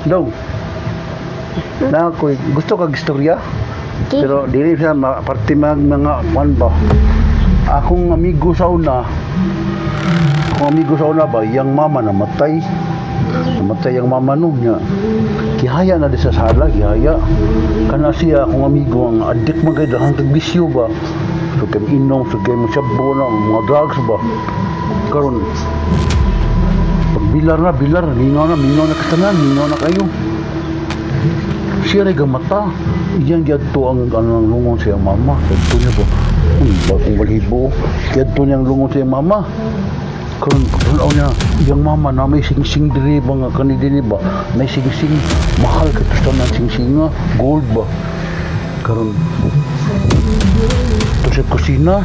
Dong. Na ako gusto kag istorya. Okay. Pero dili siya parte mag mga kwan ba. Akong amigo sa una, akong amigo sa una ba, iyang mama namatay. Namatay ang mama no niya. Gihaya na di sa sala, gihaya. Kana siya akong amigo ang adik man kay dahang kag bisyo ba. So kay inom, so kay mosyabo na mga drugs ba. Karon pag bilar na, bilar, mingaw na katanan, mingaw na kayo. Siya rin gamata. Iyang giadto ang ano ang lungon sa iyang mama. Giadto niya ba? Ba kung balibo. Giadto niya ang lungon sa iyang mama. Karon pagtanaw niya, iyang mama na may singsing diri ba nga kani dinhi ba? May singsing mahal kay tanan singsinga, gold ba? Karon to sa kusina,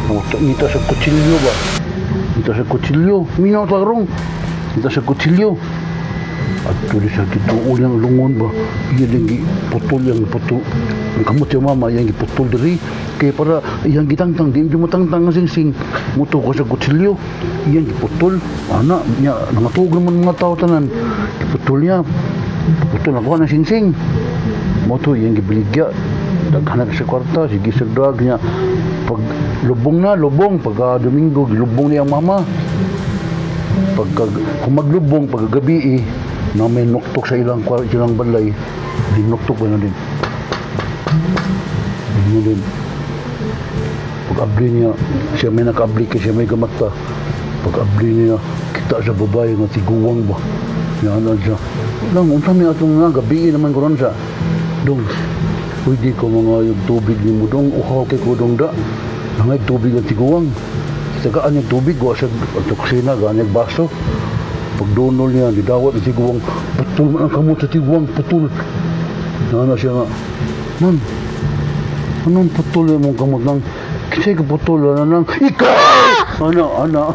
puta ngita sa kutsilyo ba? Ngita sa kutsilyo, minaw ta rong. Ngita sa kutsilyo. At tuloy sa kituo niyang lungon ba, iya din giputol yang putol. Ang kamot yung mama, iyang giputol diri. Kaya para iyang gitangtang, di mo tangtang ang singsing. Muto ko sa kutsilyo, iyang giputol. Ana, niya, nangatug naman mga tao tanan. Giputol niya, putol na kuha ng singsing. Moto iyang gibiligya. Daghan na sa kwarta, sige sa drug niya. Pag lubong na, lubong. Pag Domingo, gilubong niya ang mama. Pagka kung maglubong pagkagabi eh, na may nuktok sa ilang ilang balay, dinuktok ba na din. Ano din. Pag abli niya, siya may nakaabli kay siya may gamata. Pag abli niya, kita sa babae nga tiguwang ba. Niya ano siya. Lang, unsa may atong nga, gabi naman ko ron sa. Dong, pwede ko mga yung tubig ni mo dong, uhaw kay ko dong da. Nangay tubig ang tiguwang. Tagaan yung tubig, wa sa ato kusina, gaan yung baso. Pag donol niya, didawat ang tiguwang, putol man ang kamot sa tiguwang, putol. Nana siya nga, Nan, anong putol yung mong kamot nang? Kasi ka putol, ano nang, ikaw! Ano, ano?